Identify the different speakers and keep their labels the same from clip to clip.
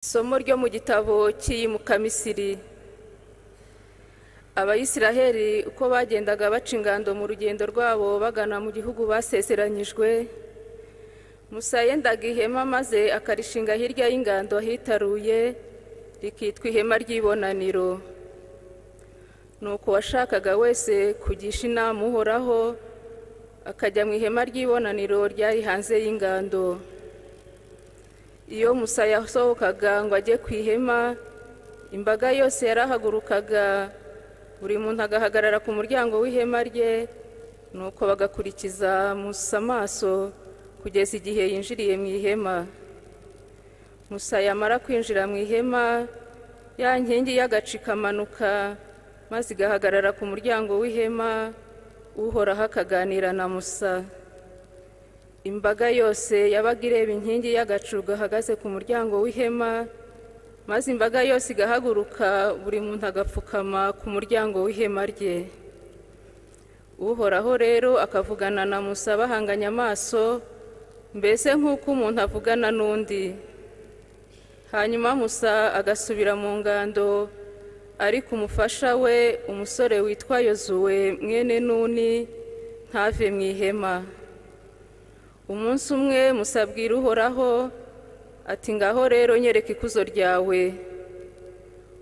Speaker 1: Isomo ryo mu gitabo cy'Iyimukamisiri. Abayisiraheli uko bagendaga baca ingando mu rugendo rwabo bagana mu gihugu basezeranyijwe, Musa yendaga ihema maze akarishinga hirya y'ingando ahitaruye, rikitwa ihema ry'ibonaniro. Nuko uwashakaga wese kugisha inama Uhoraho akajya mu ihema ry'ibonaniro ryari hanze y'ingando. Iyo Musa yasohokaga ngo ajye ku ihema, imbaga yose yarahagurukaga, buri muntu agahagarara ku muryango w'ihema rye, nuko bagakurikiza Musa amaso kugeza igihe yinjiriye mu ihema. Musa yamara kwinjira mu ihema, ya nkingi y'agacu ikamanuka maze igahagarara ku muryango w'ihema, Uhoraho akaganira na Musa. Imbaga yose yabaga ireba inkingi y'agacu gahagaze ku muryango w'ihema, maze imbaga yose igahaguruka, buri muntu agapfukama ku muryango w'ihema rye. Uhoraho rero akavugana na Musa bahanganye amaso, mbese nk'uko umuntu avugana n'undi. Hanyuma Musa agasubira mu ngando, ariko umufasha we, umusore witwa Yozuwe mwene Nuni, ntave mu ihema. Umunsi umwe Musa abwira Uhoraho ati: ngaho rero nyereka ikuzo ryawe.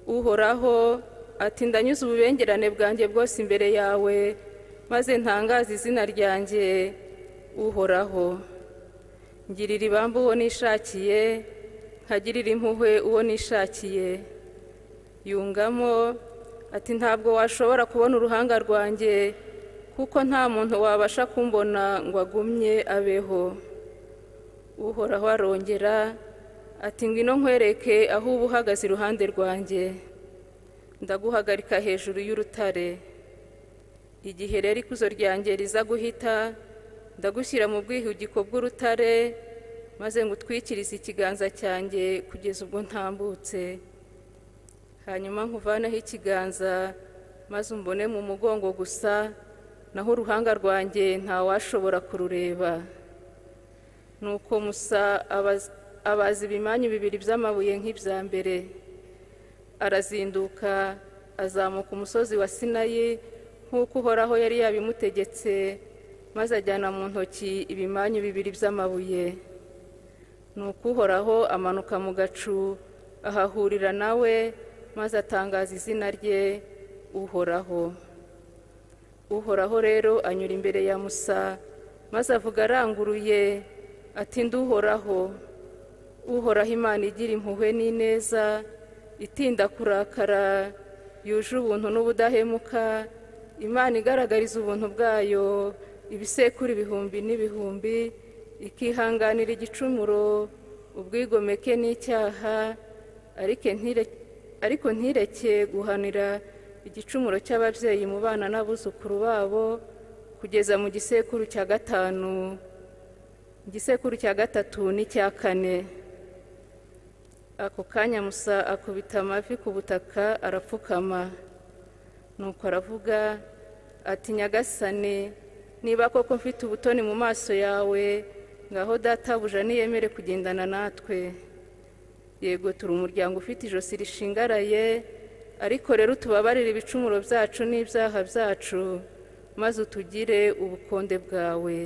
Speaker 1: Uhoraho ati: ndanyuze ububengerane bwanjye bwose imbere yawe, maze ntangaze izina ryanjye Uhoraho. Ngirira ibambe uwo nishakiye, nkagirira impuhwe uwo nishakiye. Yungamo ati: ntabwo washobora kubona uruhanga rwanjye, kuko nta muntu wabasha kumbona ngo agumye abeho. Uhoraho arongera ati: ngwino nkwereke aho uba uhagaze iruhande rwanjye, ndaguhagarika hejuru y'urutare. Igihe rero ikuzo ryanjye riza guhita, ndagushyira mu bwihugiko bw'urutare, maze ngutwikirize ikiganza cyanjye kugeza ubwo ntambutse. Hanyuma nkuvaneho ikiganza, maze umbone mu mugongo gusa, naho uruhanga rwanjye ntawashobora kurureba. Nuko Musa abaza ibimanyu bibiri by'amabuye nk'ibya mbere, arazinduka azamuka umusozi wa Sinayi nk'uko Uhoraho yari yabimutegetse, maze ajyana mu ntoki ibimanyu bibiri by'amabuye. Nuko Uhoraho amanuka mu gacu ahahurira nawe, maze atangaza izina rye Uhoraho. Uhoraho rero anyura imbere ya Musa, maze avuga aranguruye ati: nduhoraho, Uhoraho Imana igira impuhwe n'ineza, itinda kurakara, yuje ubuntu n'ubudahemuka, Imana igaragariza ubuntu bwayo ibisekuru ibihumbi n'ibihumbi, ikihanganira igicumuro, ubwigomeke n'icyaha, ariko ntireke guhanira igicumuro cy'ababyeyi mu bana n'abuzukuru babo, kugeza mu gisekuru cya gatanu, igisekuru cya gatatu n'icya kane. Ako kanya Musa akubita amavi ku butaka arapfukama. Nuko aravuga ati: Nyagasani, niba koko mfite ubutoni mu maso yawe, ngaho databuja niyemere kugendana natwe. Yego turi umuryango ufite ijosi rishingaraye, ariko rero utubabarire ibicumuro byacu n'ibyaha byacu, maze utugire ubukonde bwawe.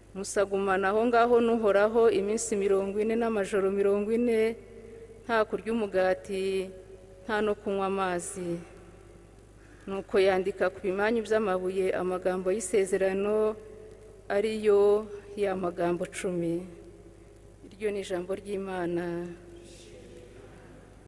Speaker 1: Musa agumana aho ngaho n'Uhoraho iminsi 40 n'amajoro 40, nta kurya umugati, nta no kunywa amazi. Nuko yandika ku bimanyu by'amabuye amagambo y'isezerano, ariyo ya magambo 10. Iryo ni ijambo ry'Imana.